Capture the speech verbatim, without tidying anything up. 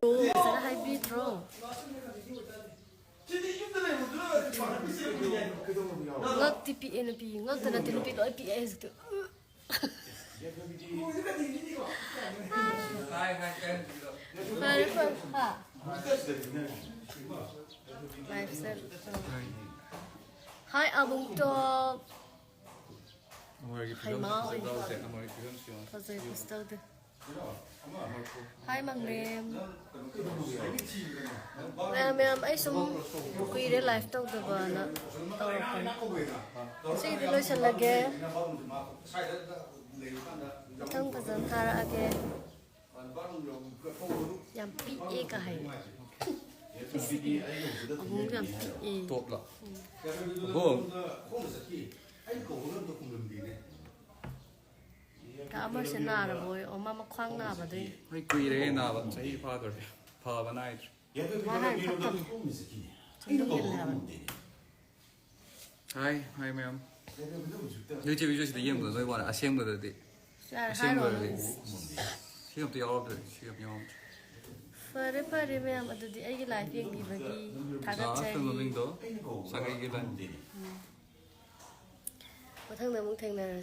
ꯍꯥꯏꯕꯤꯗ꯭ꯔꯣ? ꯉꯛꯇꯤ ꯄꯤꯛꯑꯦ ꯅꯨꯄꯤ, ꯉꯛꯇ ꯅꯠꯇꯦ ꯅꯨꯄꯤ ꯂꯣꯏ ꯄꯤꯛꯑꯦ ꯍꯧꯖꯤꯛꯇꯤ꯫ ꯐꯔꯦ, ꯐꯔꯦ꯫ ꯍꯥ? Live ꯁꯦ꯫ Hi, ꯑꯕꯨꯡꯇꯣꯞ꯫ ꯑꯃꯔꯒꯤ ꯍꯩꯃꯥ, ꯐꯤꯕꯝꯁꯤ ꯐꯖꯩ꯫ ꯐꯖꯕ꯭ꯔꯥ ꯌꯦꯡꯉꯣ꯫ ꯐꯖꯩ, ꯀꯩꯁꯨ ꯇꯧꯗꯦ꯫ Hi, ꯃꯪꯂꯦꯝ꯫ ꯃꯌꯥꯝ, ꯃꯌꯥꯝ, ꯑꯩ ꯁꯨꯝ ꯀꯨꯏꯔꯦ live ꯇꯧꯗꯕꯅ ꯇꯧꯔꯛꯄꯅꯦ꯫ ꯉꯁꯤꯒꯤꯗꯤ ꯂꯣꯏꯁꯤꯜꯂꯒꯦ꯫ ꯃꯊꯪ ꯐꯖꯅ ꯊꯥꯔꯛꯑꯒꯦ꯫ ꯌꯥꯝ ꯄꯤꯛꯑꯦ ꯀ ꯍꯥꯏ꯫ ꯑꯃꯨꯛ ꯌꯥꯝ ꯄꯤꯛꯑꯦ꯫ ꯇꯣꯞꯂꯣ? ꯑꯕꯨꯡ꯫ ꯀꯥ ꯑꯃꯔꯁꯦ ꯅꯥꯔꯕꯣꯏ? ꯑꯣ, ꯃꯥ ꯃꯈ꯭ꯋꯥꯡ ꯅꯥꯕꯗꯨꯏ꯫ ꯑꯩ ꯀꯨꯏꯔꯦ ꯅꯥꯕ, ꯆꯍꯤ ꯐꯥꯗꯣꯔꯦ꯫ ꯐꯕ ꯅꯥꯏꯗ꯭ꯔꯦ꯫ ꯋꯥ ꯍꯥꯏ ꯐꯠꯇꯕꯅꯦ꯫ ꯆꯍꯤ ꯍꯦꯜꯂꯦ ꯍꯥꯏꯕꯅꯦ꯫ Hi, hi, ꯃꯌꯥꯝ꯫ YouTube video ꯁꯤꯗ ꯌꯦꯡꯕꯗ ꯂꯣꯏ ꯋꯥꯔꯦ, ꯑꯁꯦꯡꯕꯗꯗꯤ꯫ ꯌꯥꯔꯦ, ꯑꯁꯦꯡꯕꯗꯗꯤ꯫ ꯍꯥꯏꯔꯣ꯫ ꯁꯤ ꯑꯝꯇ ꯌꯥꯎꯔꯝꯗ꯭ꯔꯦ, ꯁꯤ ꯑꯝꯇ ꯌꯥꯎꯔꯝꯗ꯭ꯔꯦ꯫ ꯐꯔꯦ, ꯐꯔꯦ, ꯃꯌꯥꯝ, ꯑꯗꯨꯗꯤ ꯑꯩꯒꯤ live ꯌꯦꯡꯕꯤꯕꯒꯤ ꯊꯥꯒꯠꯆꯔꯤ꯫ ꯃꯃꯤꯡꯗꯣ ꯁꯥꯒꯩꯒꯤ ꯂꯥꯏ꯫ ꯎꯝ꯫ ꯃꯊꯪꯗ ꯑꯃꯨꯛ ꯊꯦꯡꯅꯔꯁꯤ꯫